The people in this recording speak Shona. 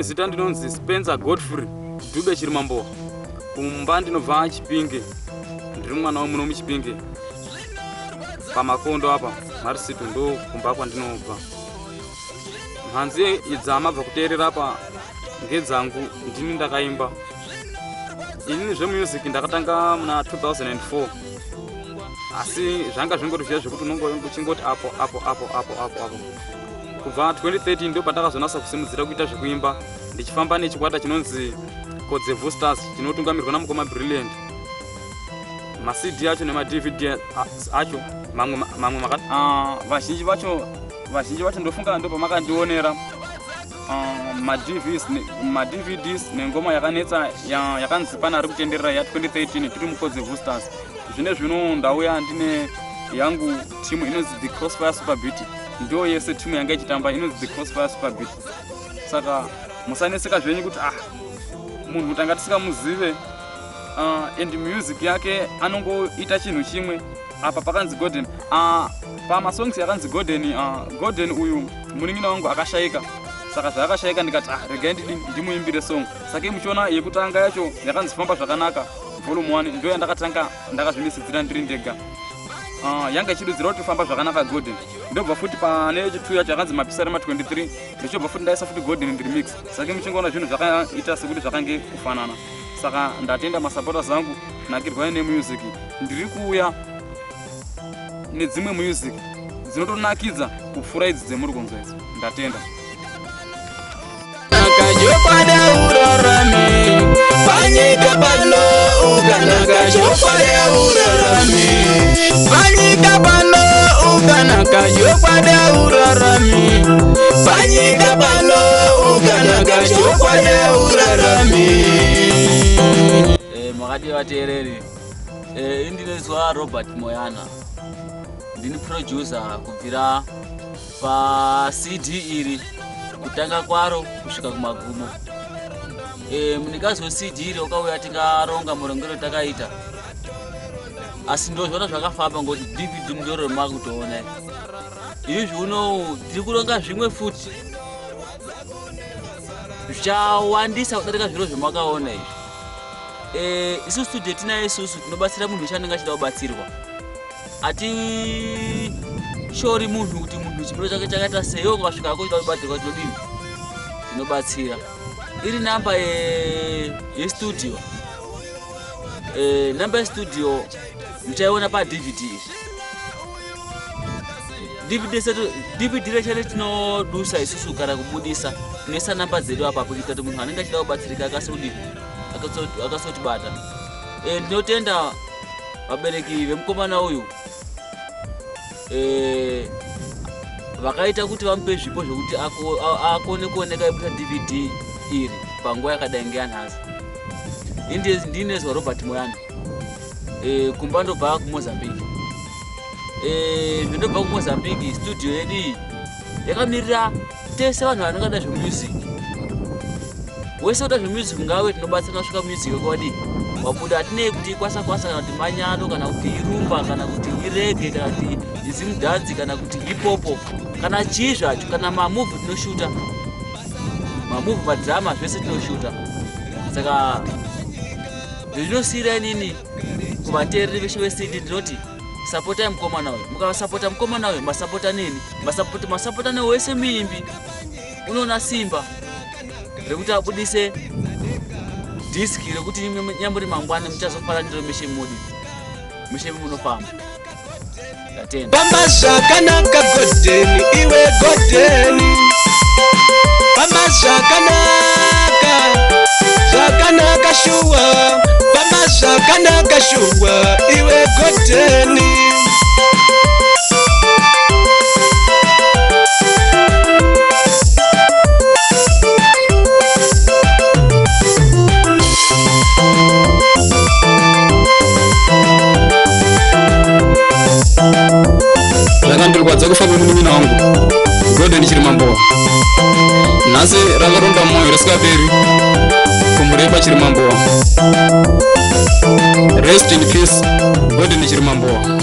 Inini zita ndinonzi Spencer Godfrey Dube Chirimambowa. Kumba ndinobva Chipinge. Ndiri mwana wemuno muChipinge. Pamakondo apa, Marisito ndo kumba kwandinobva. Mhanzi idzamabva kuteerera apa ngedzangu ndini ndakaimba. Inini zvemusic ndakatanga muna 2004. Asi zvanga zvingori zviya zvekuti unonge uchingoti apo apo apo apo apo apo. Kubva 2013 ndo pandakazonasa kusimudzira kuita zvekuimba ndichifamba nechikwata chinonzi Kodzevu Stars chinotungamirwa namukoma Brilliant. MaCD acho nemaDVD acho mamwe mamwe vazhinji vacho vazhinji vacho ndofunga ndo pamakandionera maDVDs maDVDs nengoma yakanetsa yakanzi pana ari kutenderera ya 2013 tiri muKodzevu Stars. Zvine zvino ndauya ndine yangu timu inonzi The Crossfire Super Beat, ndo yese timu yanga ichitamba inonzi The Crossfire Super Beat. Saka musaneseka zvenyu kuti munhu tanga tisikamuzive, and music yake anongoita chinhu chimwe. Apa pakanzi Gordon, pamasongs yakanzi Gordon, Gordon uyu munin'ina wangu akashaika. Saka zvaakashaika ndikati regai ndimuimbire song. Saka muchiona yekutanga yacho yakanzi Famba Zvakanaka volume 1 ndo yandakatanga ndakazvimisidzira ndiri ndega. Yanga ichidudzira kuti famba zvakanaka Gordon. Ndobva futi pane yechitu yacho yakanzi Mapisarema 23, ndichobva futi ndaisa futi Gordon remix. Saka muchingoona zvinhu zvakaita sekuti zvakange kufanana. Saka ndatenda masupporters angu, nakirwai nemusic. Ndiri kuuya nedzimwe music dzinotonakidza kupfuura idzi dzemuri kunzwa idzi. Ndatenda. Chokwadi urarame panyika pano, ukanaka chokwadi urarame panyika pano, ukanaka chokwadi urarame panyika pano, ukanaka chokwadi urarame. Makati vateereri, indinezwa Robert Moyana, ndini producer kubvira paCD iri kutanga kwaro kusvika kumagumo. Munikazi weCD iri wakauya tingaronga murongero takaita, asi ndozvona zvakafamba ngokuti DVD ndoro makutoona izvi. Unowu tiri kuronga zvimwe futi zvichawandisa kudarika zviro zvamakaona izvi. Isusu studio tinayo, isusu tinobatsira munhu weshe anenge achida kubatsirwa. Hatishori munhu kuti munhu chimiro chake chakaita sei. Ukasvika ako uchida kubatsirwa, tinodini? Tinobatsira. Iri namba yestudio, namba yestudio muchaiona paDVD iri. DVD setu, DVD reche tinodusa isusu kana kubudisa, tinoisa namba dzedu apapo kuitira kuti munhu anenge achida kubatsirika akase kudini, akasotibata. Ndinotenda vabereki vemukomana uyu vakaita kuti vamupe zvipo zvekuti akone kuoneka ibuda DVD iri panguva yakadai ngeyanhasi. Ndinezwa Robert Moyana, kumba ndobva kuMozambique. Zvindobva kuMozambique, studio yedu iyi yakamirira tese vanhu vanongada zvemusic. Wese uda zvemusic ngave tinobatsira kusvika music yakwadi wabuda. Hatinei kuti ikwasa kwasa kana kuti manyado kana kuti irumba kana kuti ireggae kana kuti izimudhanzi kana kuti hip-hop kana chii zvacho, kana mamovie tinoshuta mamovie, madrama, zvese tinoshuta. Saka zvinosiyira inini kuvateereri veshe veCD, ndinoti sapotai mukomana uyu. Mukasapota mukomana uyu, masapota neni, masapota newese muimbi unoona simba rekuti abudise dhiski rekuti nyamburi mangwana muchazofara ndiro meshe mudi meshe munofamba. Ndatenda. Famba zvakanaka Godeni, iwe Godeni, famba zvakanaka, zvakanaka shuwa, famba zvakanaka shuwa, iwe Godeni. Zvakandirwadza kufa kwemunin'ina wangu Gordon Chirimambowa. Nhasi rakaronda mwoyo risingaperi kumureba Chirimambowa. Rest in peace, Gordon Chirimambowa.